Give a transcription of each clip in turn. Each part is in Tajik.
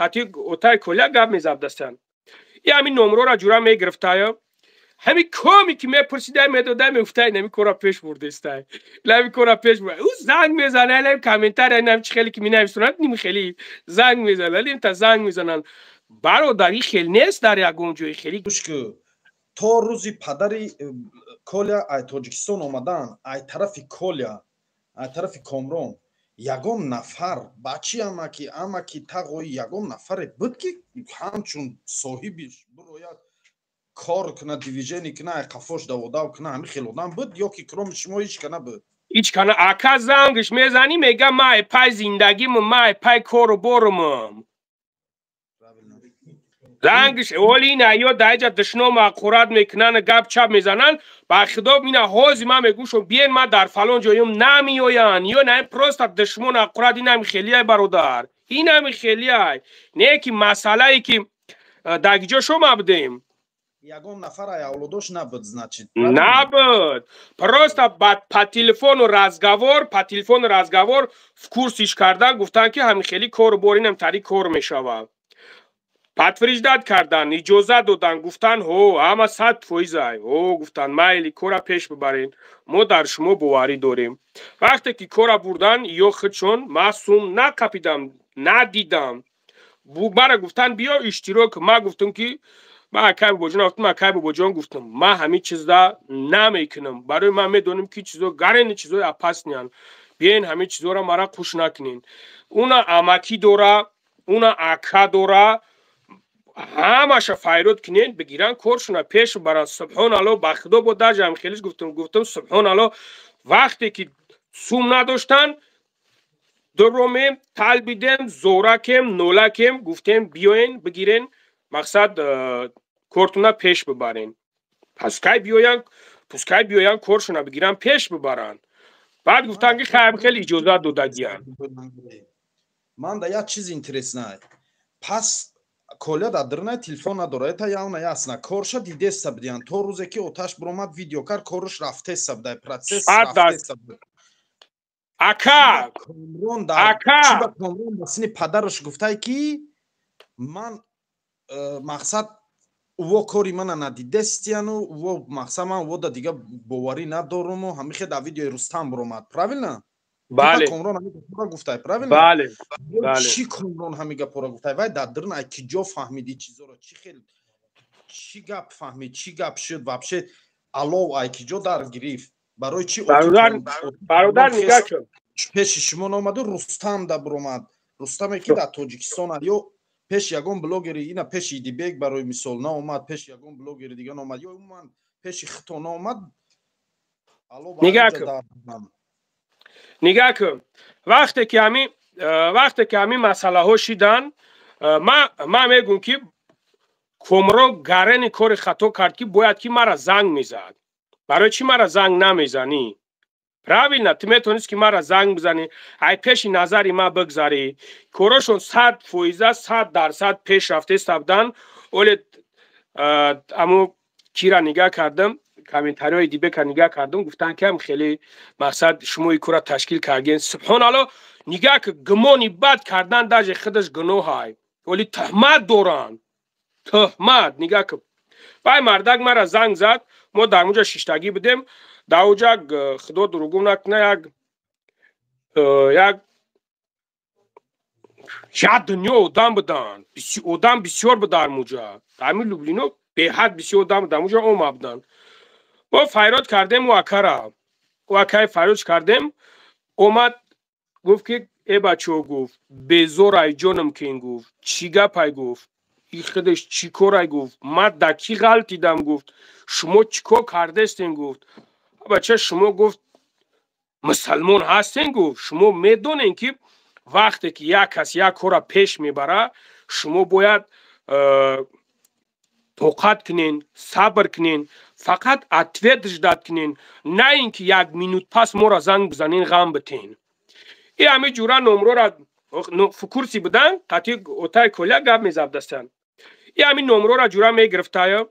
Қати отай Коля гап мезабдастанд. И ҳамин номрора ҷура мегирифтая, ҳамин коми ки мепурсидай, медодай, мегуфтай: "Нами кора пеш бурдестай, нами кора пеш бур". Ӯ занг мезана, нами комментария, нами чи хеле ки менависонанд, ними хеле занг мезананд, лимта занг мезананд. Бародар, и хел нест дар ягон ҷои хели. То рӯзи падари Коля ай Тоҷикистон омадан, ай тарафи Коля, ай тарафи Комрон ягон нафар, бачи, амаки, тағои, ягон нафаре буд, ки ҳамчун соҳиби бирояд, кор куна, движение куна, ай қафош даводав куна? Ҳами хел одам буд ё ки кроми шумо ҳеч ка набуд? Ҳеч кана, ака. Зангш мезанӣ, мега: "Май пай зиндагимам, май пай кору борумам". Зангш оли ина ё даиҷа душнома қурат мекунанд, гап чап мезананд. Ба худо, ина ҳози ман мегӯшам: "Биен, ман дар фалон ҷоем", намеоянд. Ё на, просто душмон ақурат. Инами хелиай, бародар, инами хелиай. Не ки масъалае ки дар ҷо шума будем. Ягон нафар ай авлодош набуд, значит? Набуд. Просто по телефону разговор, по телефону разговор в курсиш кардан, гуфтан, ки ҳамин хели кору бор, инам тари кор мешавад. Подтверждать кардан, иҷозат додан, гуфтан: "Ҳо, ҳама 100 фоизай". Ҳо, гуфтан: "Майли, кора пеш бибарен, мо дар шумо боварӣ дорем". Вақте ки кора бурдан, ё худшон ман сум нақапидам, надидам. Мара гуфтан: "Биё, иштирок". Ма гуфтам, ки ман акай Бобоҷон гуфтам, акай Бобоҷон, гуфтам, ман ҳамин чизда намекунам. Барои ман медонем, ки чизо гарени, чизои опасный анд. Биёен, ҳамин чизоро мара қуш накунен. Уна амакӣ дора, уна ака дора, ҳамаша файрод кунен, бигиран, коршуна пеш баран. Субҳоналло, ба худо, бо дажам хелиш гуфтам, гуфтам: "Субҳоналло". Вақте ки сум надоштан, дуромем, талбидем, зоракем, нолакем, гуфтем: "Биёен, бигирен, мақсад, кортуна пеш бибарен". Пускай биёян, пускай биёян, коршуна бигиран, пеш бибаранд. Баъд гуфтан, ки хайр, хеле иҷозат додагиян. Ман да як чиз интересно. Пас Коля дар дирнай телефон надора, это явно ясно. Корша дидеста будиян то рӯзе ки оташ биромад, видео кар, корш рафтеста будай, процесс рафтеста буд. Ака. Ака, Комрон ба сини падараш гуфтай, ки ман мақсад, уво кори мана надидестияну уво мақсад, ман уво да дига боварӣ надоруму ҳамихе дар видеои Рустам биромад, правильно? Бале. Комрон ҳами гапора гуфтай, правильно? Бале, бале. Чӣ Комрон ҳами гапора гуфтай? Вай дар дирн ай ки ҷо фаҳмиди чизоро? Чӣ хел, чӣ гап фаҳмид, чӣ гап шуд вообще? Алов ай ки ҷо дар гирифт? Барои чӣ? Бародар, нигаҳ кун. Пеши шумо наомаду Рустам да биромад, Рустаме ки дар Тоҷикистон, ё пеш ягон блогери ина, пеши Идибек, барои мисол, наомад, пеши ягон блогери дига наомад ё умуман пеши хито наомад? Нигаҳ кун, нигаҳ кун. Вақте ки ҳамин масъалаҳо шидан, ман мегӯм, ки Комрон гарени кори хато кард, ки бояд ки мара занг мезад. Барои чӣ мара занг намезанӣ? Правильно, ту метавонист, ки мара занг бизанӣ, ай пеши назари ман бигзарӣ. Корошон 100 фоиза, 100% пеш рафтеста будан. Оле амо кира нигаҳ кардам, комментариҳои Дибека нигаҳ кардам, гуфтанд, ки ҳам хеле мақсад, шумо и кора ташкил кардген. Субҳоналло, нигаҳ ки гумони бад кардан даже худаш гуноҳай. Оли туҳмат доранд, туҳмат. Нигаҳ ки вай мардак мара занг зад, мо дар онҷа шиштагӣ будем. Дар оҷа, худо дуругум накуна, як дунё одам буданд, одам бисёр буд дар муҷа, дар Люблино беҳад бисёр одам буд дар муҷа, ома буданд. Мо файрод кардем ӯ акара, ӯ акаи файродш кардем. Омад, гуфт, ки: "Э, бачаҳо, — гуфт, — безор ай ҷоном кен", гуфт, "чӣ гапай?", гуфт, "и худаш чӣ корай?", гуфт, "Ман да кӣ ғалтидам?", гуфт, "Шумо чӣ кор кардестем?", гуфт, "Бача, шумо, — гуфт, — мусалмон ҳастен", гуфт, "шумо медонем, ки вақте ки як кас як кора пеш мебара, шумо бояд тоқат кунен, сабр кунен, фақат ответ ждать кунен, на ин ки як минут пас моро занг бизанен, ғам битен". И ҳами ҷура номрора в курсе будан, қати отай Коля гап мезабдастанд. И ҳамин номрора ҷура мегирифтая,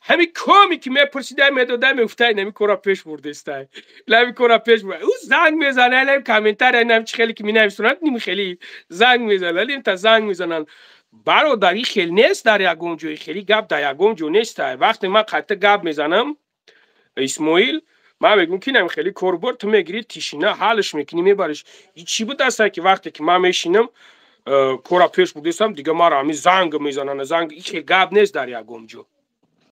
ҳамин коми ки мепурсидай, медодай, мегуфтай: "Нами кора пеш бурдестай, нами кора пеш бур". Ӯ занг мезана, нами комментария, нами чи хеле ки менависонанд, ними хеле занг мезананд, лимта занг мезананд. Бародар, и хел нест дар ягон ҷо, хели гап дар ягон ҷо неста. Вақте ман қатъи гап мезанам, Исмоил, ман мегӯм, ки инам хеле корбор, ту мегирӣ, тишина ҳалш мекунӣ, мебариш. И чӣ будаста, ки вақте ки ман мешинам, кора пеш бурдестам, дига маро ҳамин занг мезананд, занг. И хел гап нест дар ягон ҷо.